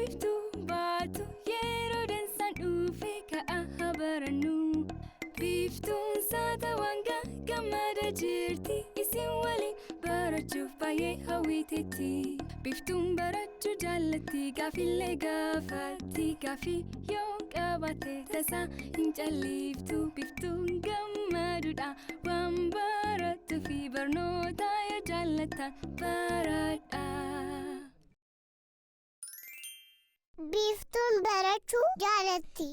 biiftuu baatu yeroo dansaan dhufe ka'a haa barannu. Biiftuun saatawaan gammada jirti isin waliin barachuuf baay'ee hawwiteetti. Biiftuun barachuu jaallatti gaaffilee gaafatti gaaffii yoo qabaatte tasaa hin calliftu. Biiftuun gammaduudha waan barattuu fi barnoota yoo jaallattan baradhaa. Biiftuun barachuu jaalatti.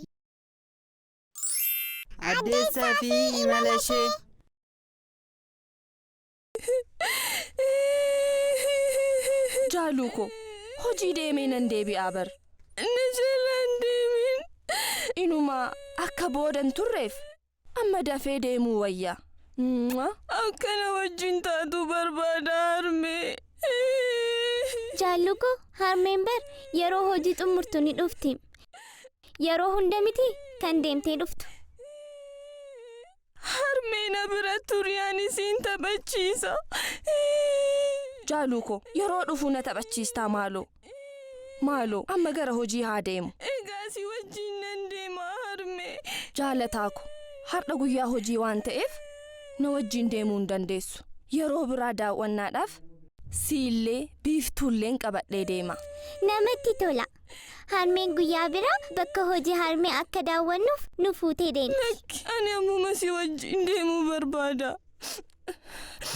Addeessaa fi imala ishee. Jaaluu ko hojii deemee nan deebi'aa bar. Na jalaan deemin. Inumaa akka boodan turreef amma dafee deemuu wayya. Akkana wajjin taatu barbaada harmee. Jaallu ko harmeen bar yeroo hojii xumurtu ni dhufti. Yeroo hunda miti kan deemtee dhuftu. Harmee na bira turi ani siin taphachiisa. Jaaluu ko yeroo dhufu na taphachiistaa maaloo. Maaloo amma gara hojii haa deemu. Egaa si wajjin nan deema harmee. Jaalataa ko har'a guyyaa hojii waan ta'eef na wajjin deemuu hin dandeessu. Yeroo biraa daawwannaadhaaf siillee biiftuulleen qabadhee deema. Namatti tola. Harmeen guyyaa biraa bakka hojii harmee akka daawwannuuf nu fuutee deemti. Lakki ani ammuma si wajjin deemuu barbaada.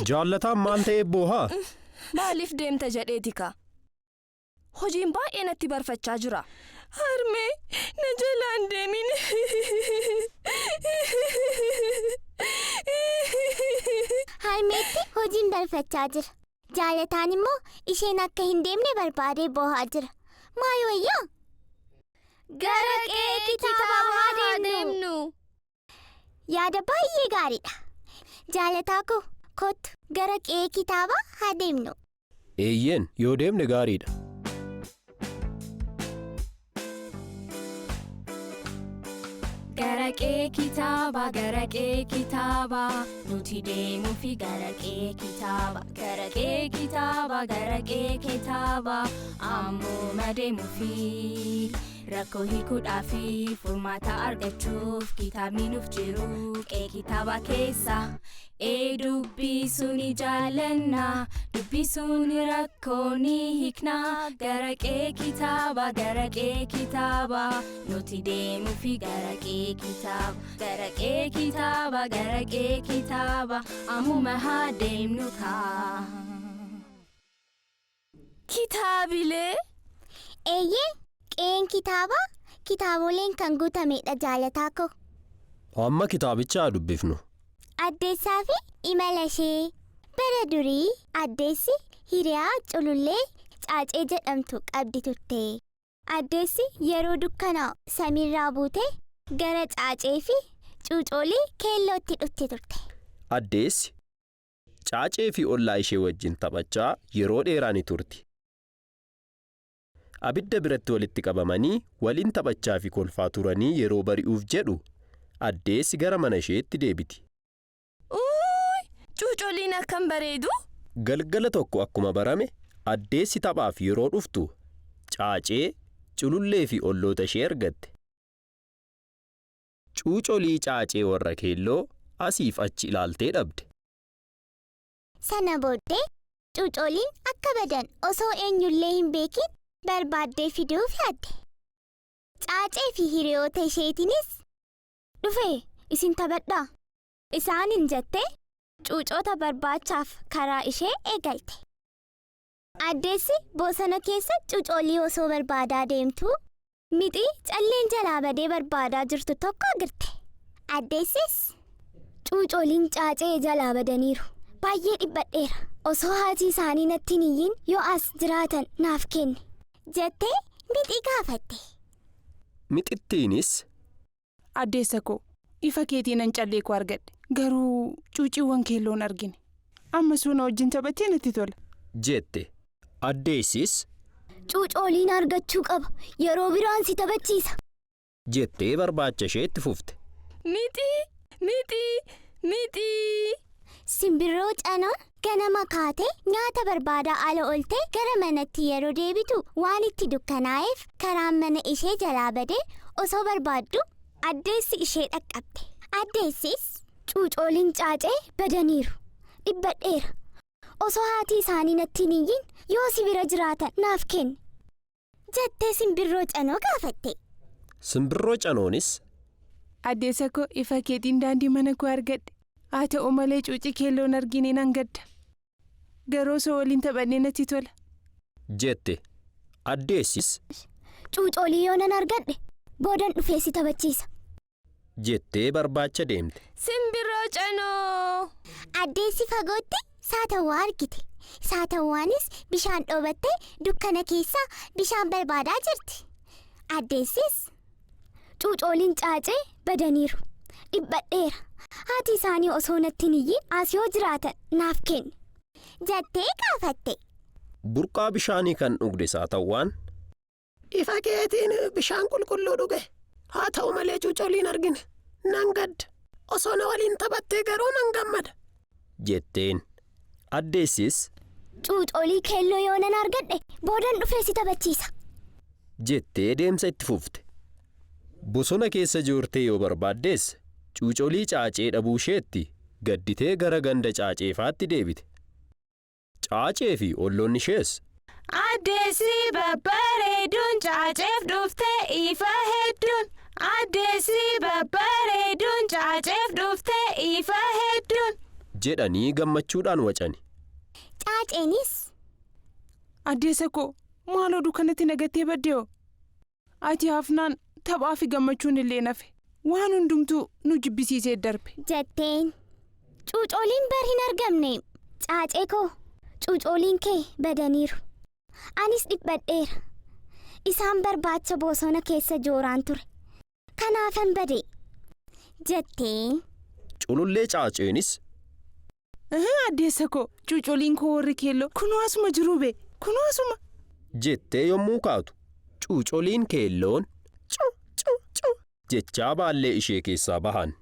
Jaallataan maal ta'ee boohaa? Maaliif deemta jedheeti ka? Hojiin baay'ee natti barfachaa jira. Harmee na jalaan deemin. Harmeetti hojiin barfachaa jira. Jaalataan immoo isheen akka hin deemne barbaadee boohaa jira. Maal wayyaa? Gara qe'ee kitaabaa haa deemnu. Yaada baay'ee gaariidha. Jaalataa koo kottu gara qe'ee kitaabaa haa deemnu. Eeyyeen yoo deemne gaariidha. Gara qe'ee kitaabaa gara qe'ee kitaabaa nuti deemuufi gara qe'ee kitaabaa gara qe'ee kitaabaa gara qe'ee kitaabaa ammuma deemuufi rakkoo hiikuudhaafi furmaata argachuuf kitaabni nuuf jiru qe'ee kitaabaa keessa. Ee dubbisuu ni jaallanna dubbisuun rakkoo ni hiikna gara qe'ee kitaabaa gara qe'ee kitaabaa nuti deemuufi gara qe'ee kitaabaa gara qe'ee kitaabaa gara qe'ee kitaabaa ammuma haa deemnu kaa. Kitaabilee. Eeyyee qe'een kitaabaa kitaaboleen kan guutamedha jaalataa koo. Amma kitaabicha haa dubbifnu. Addeessaa fi imala ishee. Bara durii addeessi hiriyaa culullee caacee jedhamtu qabdi turte. Addeessi yeroo dukkanaa'u samiirraa buutee gara caacee fi cuucoolii keellootti dhufte turte. Addeessi caacee fi ollaa ishee wajjin taphachaa yeroo dheeraa ni turti. Abidda biratti walitti qabamanii waliin taphachaa fi kolfaa turanii yeroo bari'uuf jedhu addeessi gara mana isheetti deebiti. Uuy! Cuucoliin akkam bareedu! Galgala tokko akkuma barame addeessi taphaaf yeroo dhuftu caacee, culullee fi olloota ishee argatte. Cuucolii caacee warra keelloo asiif achi ilaaltee dhabde. Sana booddee cuucoliin akka badan osoo eenyullee hin beekin barbaaddee fiduuf yaadde. Caacee fi hiriyoota isheetiinis dhufe isin taphadhaa isaaniin jettee cuucota barbaachaaf karaa ishee eegalte. Addeessi bosona keessa cuucolii osoo barbaadaa deemtuu mixii calleen jalaa badee barbaadaa jirtu tokko agarte. Addeessis cuucoliin caacee jalaa badaniiru. Baay'ee dhiphadheera. Osoo haati isaanii natti hin iyyin yoo as jiraatan naaf kenni. Jettee mixii gaafatte. Mixittiinis Addeessa koo ifa keetiin nan callee koo argadhe garuu cuuciiwwan keelloon argine. Amma suuna wajjin taphattee natti tola. jette. Addeessis Cuucoliin argachuu qaba. Yeroo biraan si taphachiisa. jettee barbaacha ishee itti fufte. Mixii! Mixii! Mixii! Simbirroo Canoon ganama kaatee nyaata barbaadaa ala ooltee gara manatti yeroo deebitu waan itti dukkanaa'eef karaan mana ishee jalaa badee osoo barbaaddu addeessi ishee dhaqqabte. Addeessis cuucooliin caacee badaniiru. Dhibbadheera. Osoo haati isaanii natti hin iyyin yoo si bira jiraatan naaf kenni, jettee Simbirroo Canoo gaafatte. Simbirroo Canoonis Addeessa koo, ifa keetiin daandii mana koo argadhe. Haa ta'u malee cuucii keelloon argine nan gadda. Garuu osoo waliin taphannee natti tola. jette. Addeessis Cuucoolii yoo nan argadhe boodan dhufee si taphachiisa. jettee barbaacha deemte. Simbirroo Canoo! Addeessi fagootti saatawwaa argite. Saatawwaanis bishaan dhoobattee dukkana keessaa bishaan barbaadaa jirti. Addeessis cuucooliin caacee badaniiru. Dhibbadheera. Haati isaanii osoo natti hin iyyin as yoo jiraatan naaf kenni, jettee gaafatte. Burqaa bishaanii kan dhugde saatawwaan Ifa keetiin bishaan qulqulluu dhuge. Haa ta'u malee cuucoliin argine. Nan gadda. Osoo na waliin taphattee garuu nan gammada. jetteen. Addeessis Cuucolii keelloo yoo nan argadhe boodan dhufee si taphachiisa. jettee deemsa itti fufte. Bosona keessa joortee yoo barbaaddees cuucolii caacee dhabuu isheetti gadditee gara ganda caaceefaatti deebite. Caacee fi olloonni ishees Addeessi babbareeduun caaceef dhufte ifa hedduun. Addeessi babbareeduun caaceef dhufte ifa hedduun. jedhanii gammachuudhaan wacani. Caaceenis Addeessa koo, maaloo dukkanatti nagattee baddee'oo? Ati hafnaan taphaa fi gammachuun illee nafe. Waan hundumtuu nu jibbisiisee darbe. jetteen. Cuucoliin bar hin argamne. Caacee koo, cuucoliin kee badaniiru. Anis dhiphadheera. Isaan barbaacha bosona keessa jooraan ture. Kanaafan bade, jetteen. Culullee caaceenis Addeessa koo, cuucoliin koo warri keelloo kunoo asuma jiruu bee, kunoo asuma. jettee yommuu kaatu cuucoliin keelloon cu cu cu jechaa baallee ishee keessaa bahan.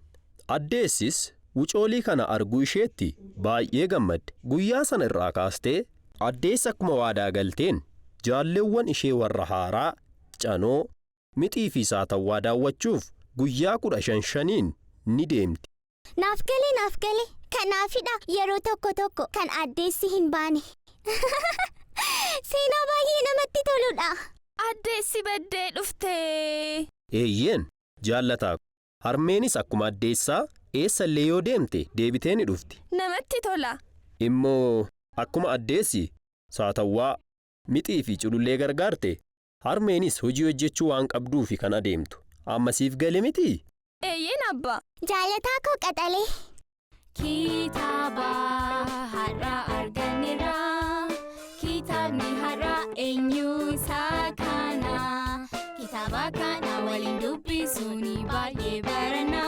Addeessis wucoolii kana arguu isheetti baay'ee gammadde. Guyyaa sana irraa kaastee addeessi akkuma waadaa galteen jaalleewwan ishee warra haaraa Canoo, Mixii fi Saatawwaa daawwachuuf guyyaa 15 5n ni deemti. Naaf gale, naaf gale. Kanaafidha yeroo tokko tokko kan addeessi hin baane. Seenaa baay'ee namatti toludha. Addeessi baddee dhufte. Eeyyeen, jaallataa, harmeenis akkuma addeessaa eessallee yoo deemte deebitee ni dhufti. Namatti tola. Immoo akkuma addeessi Saatawwaa, Mixii fi Culullee gargaarte, harmeenis hojii hojjechuu waan qabduufi kan adeemtu. Amma siif gale mitii? Eeyyeen abbaa. Jaalataa koo qaxalee. Kitaaba har'a arganneerra. Kitaabni har'a eenyu isaa kana. Kitaaba kana waliin dubbisuun baay'ee barana.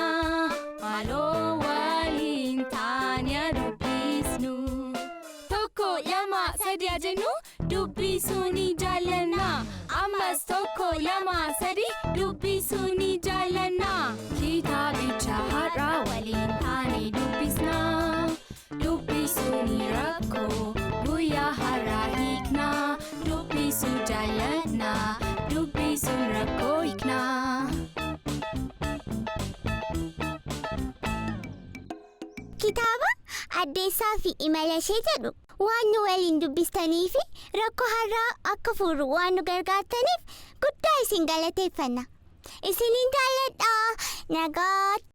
Maaloo waliin taanee dubbisnu. Tokko, lama, sadi jennu dubbisuu ni jaallanna. Ammas tokko, lama, sadi dubbisuu ni jaallanna. Kitaabicha har'a waliin taanee dubbisna. Dubbisuun rakkoo guyyaa har'aa hiikna. Dubbisuu jaallanna. Dubbisuun rakkoo hiikna. Kitaaba Addeessaa fi Imala ishee jedhu waan nu waliin dubbistanii fi rakkoo har'aa akka furru waan nu gargaartaniif guddaa isin galateeffanna. Isiniin jaalladha. Nagaatti.